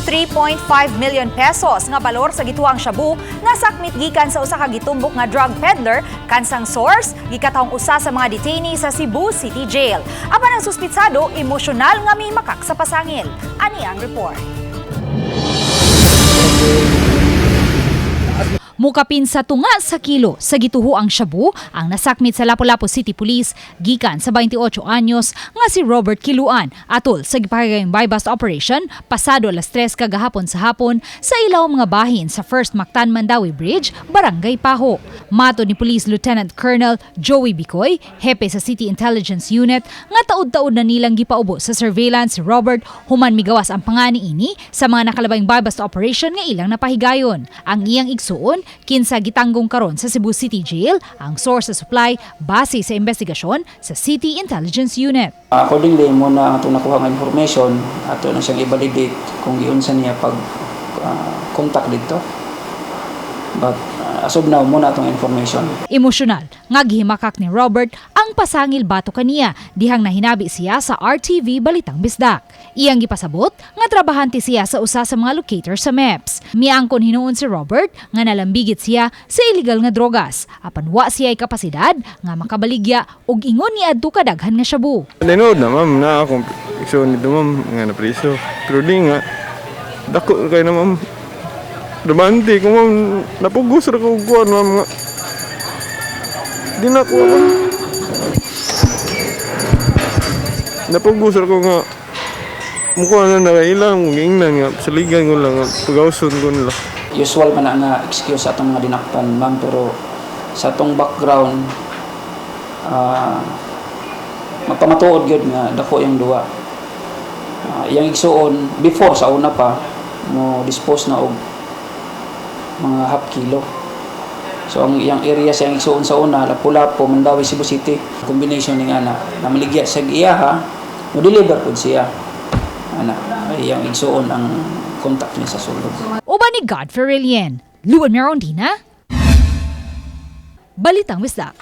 3.5 million pesos nga balor sa gituang shabu nasakmit gikan sa usa ka gitumbok nga drug peddler kansang source gikatawong usa sa mga detainee sa Cebu City Jail. Apan ang suspitsado emosyonal nga mihimakak sa pasangil. Ani ang report. Mukapin sa tunga sa kilo sa gituho ang shabu ang nasakmit sa Lapu-Lapu City Police gikan sa 28 anyos nga si Robert Kiluan atol sa gipahayag buy-bust operation pasado alas 3 kagahapon sa hapon sa ilaw mga bahin sa First Mactan Mandaue Bridge, Barangay Paho. Matod ni Police Lieutenant Colonel Joey Bicoy, hepe sa City Intelligence Unit, nga taud-taud na nilang gipaubo sa surveillance si Robert human migawas ang pangani ini sa mga nakalabayng buy-bust operation nga ilang napahigayon. Ang iyang igsuon kinsa gitanggong karon sa Cebu City Jail ang source sa supply base sa investigasyon sa City Intelligence Unit. Accordingly, mao na ang atong nakuha nga information, ato na siyang i-validate kung giunsa niya pag contact dito. But as of now, mao na atong information. Emosyonal nga gihimakak ni Robert ang pasangil batok kaniya dihang nahinabi siya sa RTV Balitang Bisdak. Iyang gipasabot nga trabahante siya sa usa sa mga locator sa MEPS. Miangkon hinuon si Robert nga nalambigit siya sa illegal nga drogas apan wa siya kapasidad nga makabaligya og ingon ni adto kadaghan nga shabu. Tinuod na, ma'am, na akong igsoon dito, ma'am, nga napriso. Pero di nga, dako kay na, ma'am. Damante ko, ma'am, napugos ra ko og kuwan, ma'am, nga. Di na ko, ma'am. Napugos ra ko nga, mukha na nakailang, giingnan nga, saligan ko lang, nga, pagawson ko nila. Usual man na nga excuse sa atong mga dinakpan, ma'am, pero sa atong background, magpamatuod gyud nga dako yung duwa. Iyang igsuon before sa una pa mo dispose na og mga half kilo. So ang iyang area sa iyang igsuon sa una, Lapu-Lapu, Mandaue, Cebu City. Combination ning ana, namaligya sa iyaha, mo deliver pud siya. Ana, iyang igsuon ang contact niya sa sulod. Uban ni Godfrey Relien, Luan Merondina, Balitang Bisdak.